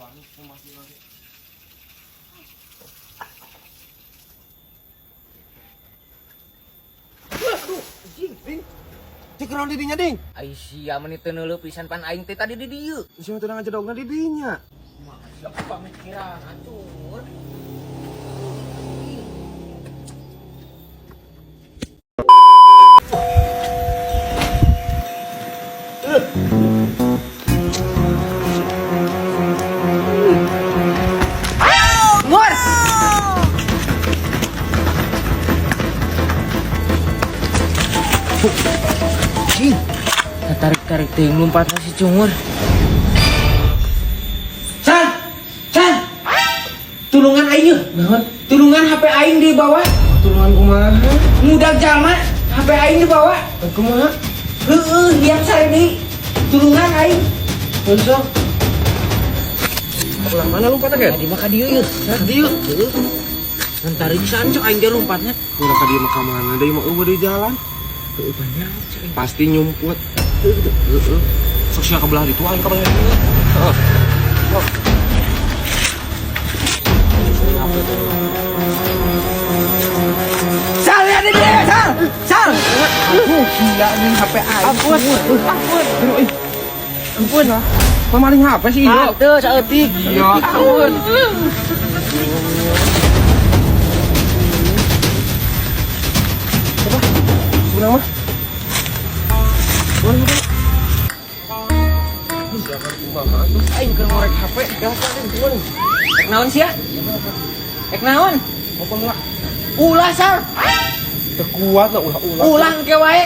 Wani kumaha lagi. Aduh, anjing, ding. Cik naon di dinya, ding? Ai sia meni teu neuleuh pisan pan aing teh tadi di dieu. Sia teh ngajedogna di dinya. Mah sia pamikiran hancur. Ngor. Cing, tarik-tarik teuing lompat si cungur. San! San! Tulungan aing yeuh. Naon? Tulungan HP aing di bawah. Tulungan kumaha? Ngudag jalma, HP aing di bawah. Kumaha? Heueuh, liang saredi. Tulungan aing. Besok. Pulang mana lompatnya, Ken? Tadi mah ka dieu yeuh. Ka dieu. Heueuh. Ntar pisan cok aing ge lompatnya. Udah ka dieu mah ka mana? Deui mah eueuh di jalan. Heueuh banyak cok aing. Pasti nyumput. Heeh. Sok sia ka belah ditu aing ka belah dieu. Heeh. Sok. Sal, lihat ini, Sal. Sal. Aduh, gila nih HP aing. Ampun. Ampun. Aduh, ih. Ampun. Pemaling HP sih ieu. Teu saeutik. Ya Ampun. Sebenarnya mah. Mana? Siapa kumaha tuh? Aing keur ngorek HP. Gimana? Ek naon sia? Ek naon? Apa lah? Ulah, Sal. Teu kuat lah ulah-ulah. Ulang ke wae.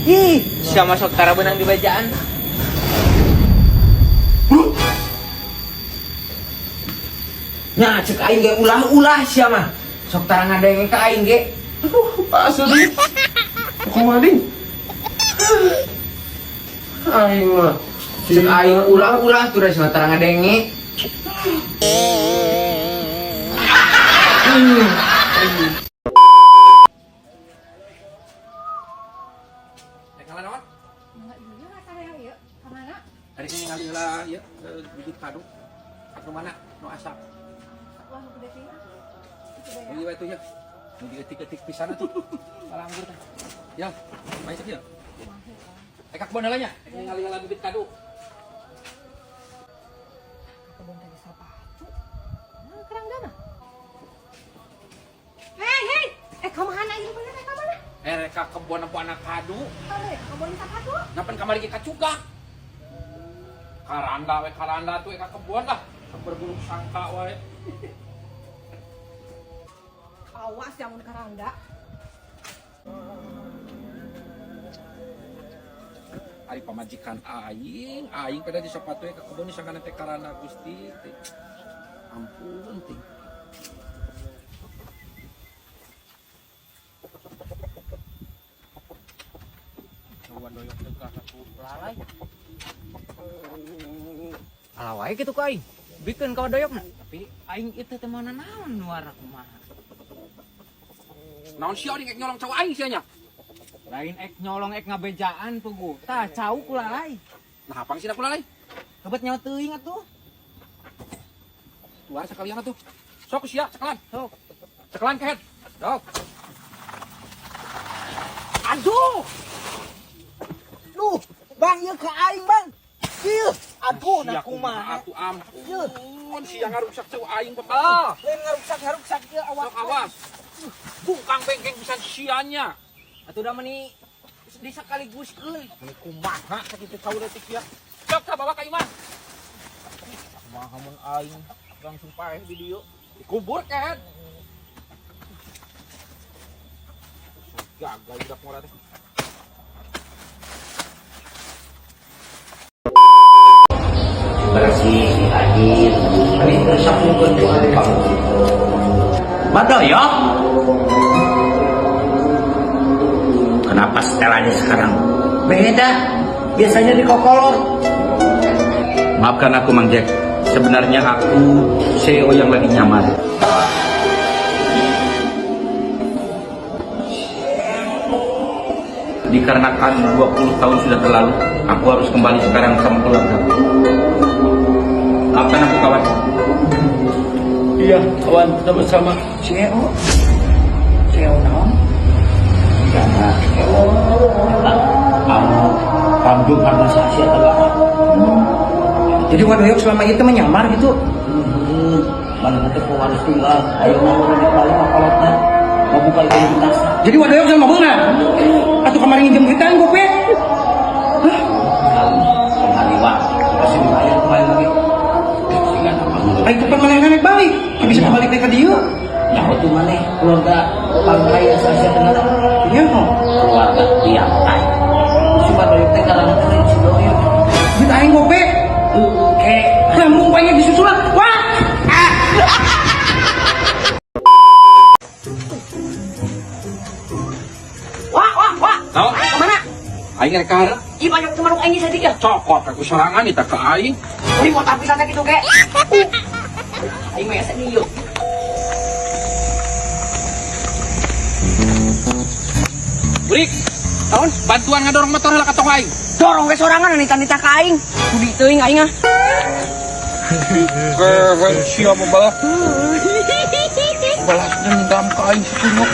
Ih, sia masuk tara beunang dibajaan. Nah, cek aing ge ulah-ulah sia mah. Sok tara ngadenge ka aing ge. Aduh, asli. Kumaha ding? Aing mah. Cek aing ulah-ulah tuh da sia tara ngadenge. Rek ngalah naon? Enggak iya saya ieu. Ka mana? Hari ini ngali heula ieu bibit kadu. Anu mana? Nu asap. Wah, nu gede teuing ah. Itu deh ya. Ieu we tuh ya. Nu dietik-etik pisan atuh. Salah anggur teh. Ya, main sakieu. Rek ka kebon heula nya. Rek ningali heula bibit kadu. Kebun tadi sapatu. Nah, keranggana. Hei, hei. Eh, ka mana ieu bener ka mana? Eh, rek ka kebon apa anak kadu? Hale, kebun sapatu. Napan kamari ge kacugak. Karanda we karanda tuh ka kebon lah. Berburu sangka wae. Awas ya mun karanda. Ari pamajikan aing, aing pada di sepatu ka kebon sangka teh karanda Gusti. Teh. Ampun teh. Coba doyok deukah aku Lalai. Alah wae kitu ku aing. Bikeun ka doyokna. Tapi aing itu teh mana naon nuara kumaha. Naon sia ding ek nyolong cau aing sia nya. Lain ek nyolong ek ngabejaan pugu. Tah cau ku lalai. Nah, apang sih ku lalai? Kebet nyawa teuing atuh. Tuar sekalian atuh. Sok sia sekalan. Sok. Sekalan kehed. Dok. Aduh. Duh, Bang ieu ka aing, Bang. Ieu, aduh nah kumaha. Atuh ampun sia ngaruksak cau aing bebal. Lain ngaruksak-ngaruksak ieu awak. Sok awas. Bungkang bengkeng pisan sianya. Atuh da meni di sakaliguskeun. Meni kumaha sakitu cau leutik sia. Sok tah bawa ka imah. Kumaha mun aing langsung paeh di dieu. Dikubur kehed. Gagal budak ngora teh. Bersih adil Badoyok. Kenapa setelannya sekarang beda? Biasanya di kokolor. Maafkan aku Mang Jack. Sebenarnya aku CEO yang lagi nyamar. Dikarenakan 20 tahun sudah berlalu, aku harus kembali sekarang sama keluarga. Maafkan aku, kawan. Iya, kawan, sama-sama. CEO. CEO naon? Karena anu panggung harga Asia Tenggara. Jadi Wadoyok selama itu menyamar gitu. Mana teh pewaris tunggal, ayo mau rek balik mah kolotna. Mau buka identitas. Jadi Wadoyok sama beungan. Atuh kemarin nginjem duit aing gope. Penghariwang, pasti dibayar kemarin lagi. Sehingga apa Aing teh manehna naik balik. Bisa balik deui ka dieu. Nyaho tuh maneh keluarga paling kaya se Asia Tenggara. Iya kok. Keluarga Tiang Tai. Si Wadoyok teh ngaranna teh lain si Doyok. Duit aing gope. Oke. Lambung banyak disusulan. Wah. Ah. Wah, wah, wah. Naon? Kemana? Aing rek ka hareup. Ih, banyak teman aing sadik ya. Cokot aku sorangan eta ka aing. Uri mau tapi sana gitu ge. Aing mah asa yuk. Burik. Naon? Bantuan ngadorong motor heula ka tong aing. Dorong we sorangan nita-nita ka aing. Budi teuing aing ah. Keren siapa balas. Balas dendam ka aing si Kunyuk.